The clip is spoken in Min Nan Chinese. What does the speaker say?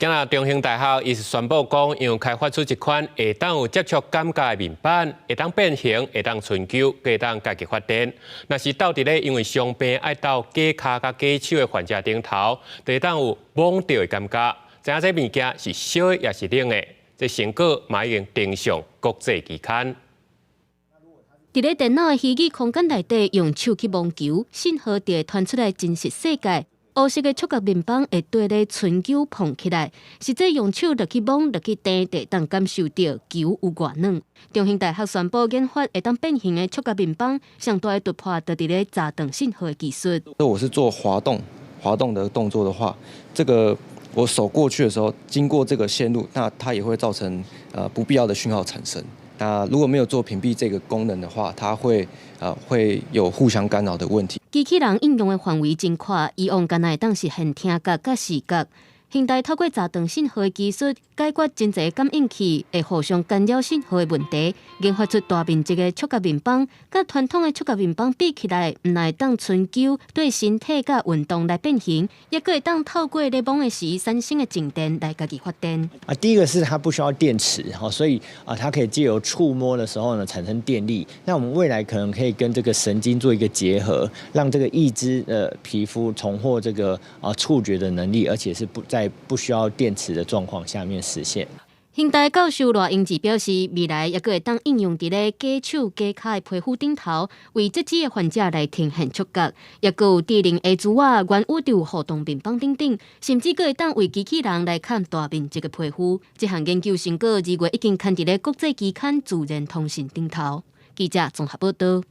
今仔中興大學伊是宣布講，𪜶開發出一款會當有接觸感覺的面板，會當變形，會當伸球，會當家己發電。若是鬥佇咧因為傷病愛鬥假跤佮假手的患者頂頭，就會當有摸著的感覺，知影這物件是燒的抑是冷的。這成果嘛已經登上國際期刊。佇咧電腦的虛擬空間內底，用手去摸球，信號就會傳出來真實世界。烏色的觸覺面板會綴咧伸球膨起來，實際用手落去摸、落去硩，就會當感受著球有偌軟。中興大學宣布研發會當變形的觸覺面板，上大的突破就佇咧閘斷信號的技術。如果我是做滑動、滑動的動作的話，這個我手過去的時候，經過這個線路，那它也會造成不必要的訊號產生。那如果沒有做屏蔽這個功能的話，它會有互相干擾的問題。機器人應用的範圍真闊，以往敢若會當實現聽覺佮視覺。興大透過閘斷信號的技術，解決真濟感應器會互相干擾信號的問題，研發出大面積的觸覺面板。佮傳統的觸覺面板比起來，毋但會當伸球對身體佮運動來變形，抑閣會當透過咧摸的時產生的靜電來家己發電。啊，第一個是它不需要電池，所以啊，它可以借由觸摸的時候呢產生電力。那我們未來可能可以跟這個神經做一個結合，讓這個義肢的皮膚重獲這個啊觸覺的能力，而且是不在不需要電池的狀況下面實現。興大教授賴英志表示，未來抑閣會當應用佇咧假手假跤的皮膚頂頭，為截肢的患者來呈現觸覺，抑閣有智能鞋珠仔、元宇宙互動面板等等，甚至閣會當為機器人來崁大面積的皮膚。這項研究成果2月已經刊佇咧國際期刊《自然通訊》頂頭。記者綜合報道。